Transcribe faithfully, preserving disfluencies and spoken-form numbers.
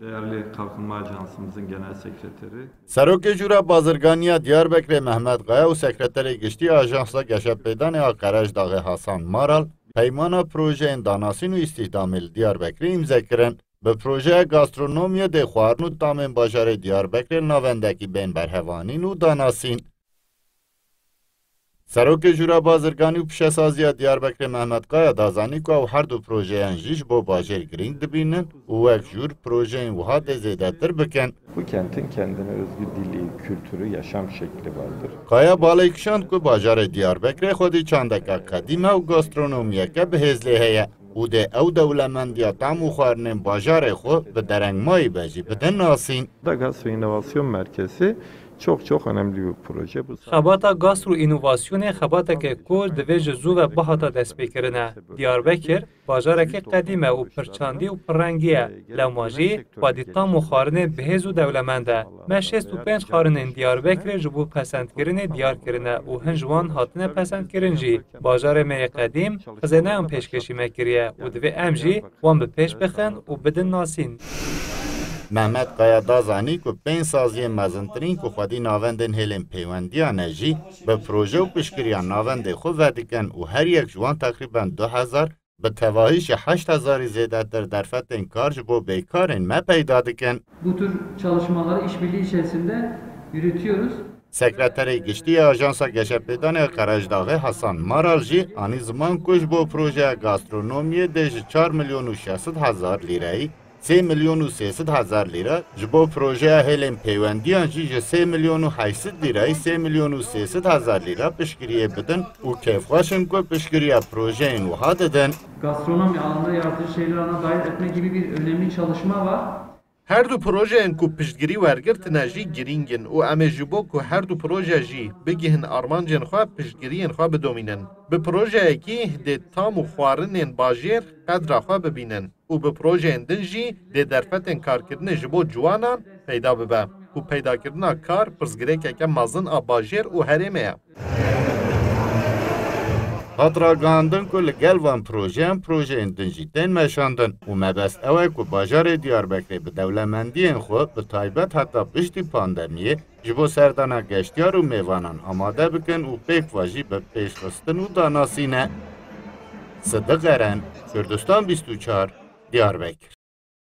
Değerli Kalkınma Ajansımızın Genel Sekreteri. Serokê Jûra Bazirganiya Diyarbekirê Mehmet Kaya û Sekreterê Giştî Ajansa Geşepêdanê a Qerejdaxê Hasan Maral peymana projeyên danasîn û îstihdamê li Diyarbekirê îmze kirin. Bi projeya gastronomiyê dê xwarin û tamên bajarê Diyarbekirê li navendekî bên berhevanîn û danasîn. Serokê Jûra Bazirganî û Pişesaziya Diyarbekirê Mehmet Kaya da zanî ku ew her du projeyan jî ji bo bajêr girîng dibînin û wek jûr projeyên wiha dê zêdetir bikin. Bu kentin kendine özgü dili, kültürü, yaşam şekli vardır. Kaya balê kişand ku bajarê Diyarbekirê xwedî çandeka qedîm e û gastronomiyeke bihêz lê heye û dê ew dewlemendiya tam û xwarinên bajarê xwe bi derengmayî be jî bidin nasîn. Da Gastro İnovasyon Merkezi çok çok önemli bir proje. Bu Xebata gastro-înovasyonê xebateke ku divê ji zû ve bihata destpêkirin e. Diyarbekir bajarekî qedîm e û pirçandî û pirrengî ye. Lewma jî xwedî tam û xwarinên bihêz û dewlemend e. Me şêst û pênc xwarinên Diyarbekirê ji bo pesendkirinê diyar kirine û hin ji wan hatine pesendkirin jî. Bajarê me yê qedîm xizêneyan pêşkêşî me kiriye û divê em jî wan bi pêş bixin û bidin nasîn. Mehmet Kaya da zanî ku pênc saziyên mezintirîn ku xwedî navendên hêlên pêwendiyan e jî bi proje û piştgiriya navendê xwe vedikin û her yek ji wan teqrîben du hezar, bi tevahî jî heşt hezarî zêdetir derfetên kar ji bo bêkarên me peyda dikin. Bu tür çalışmaları işbirliği içerisinde yürütüyoruz. Sekreterê Giştî ya Ajansa Geşepêdanê ya Qerejdaxê Hasan Maral jî anî ziman ku ji bo projeya gastronomiyê dê ji çar milyon û şeş sed hezar lîreyî sê milyon û sê sed hezar lîre, ji bo projeya hêlên pêwendiyan jî ji sê milyon û heşt sed lîreyî sê milyon û sê sed hezar lîre piştgiriyê bidin û kêfxweş in ku piştgiriya projeyên wiha didin. Gastronomi alanında yaratıcı şehirler alanına dahil etme gibi bir önemli çalışma var. Her du projeyên ku piştgirî wergirtine jî girîng in û em ê ji bo ku her du proje jî bigihin armancên xwe, piştgiriyên xwe bidomînin. Bi projeyekî dê tam û xwarinên bajêr qedra xwe bibînin û bi projeyên din jî dê derfetên karkirinê ji bo ciwanan peyda bibe û peydakirina kar pirsgirêkeke mezin a bajêr û herêmê ye. Hat ragihandin ku li gel van projeyan projeyên din jî tên meşandin û mebest ew e ku bajarê Diyarbekirê bi dewlemendiyên xwe bi taybet heta piştî pandemiyê ji bo serdana geştyar û mêvanan amade bikin û pêkva jî bi pêşxistin û danasîne. Sidiq Eren, Kurdistan bîst û çar, Diyarbekir.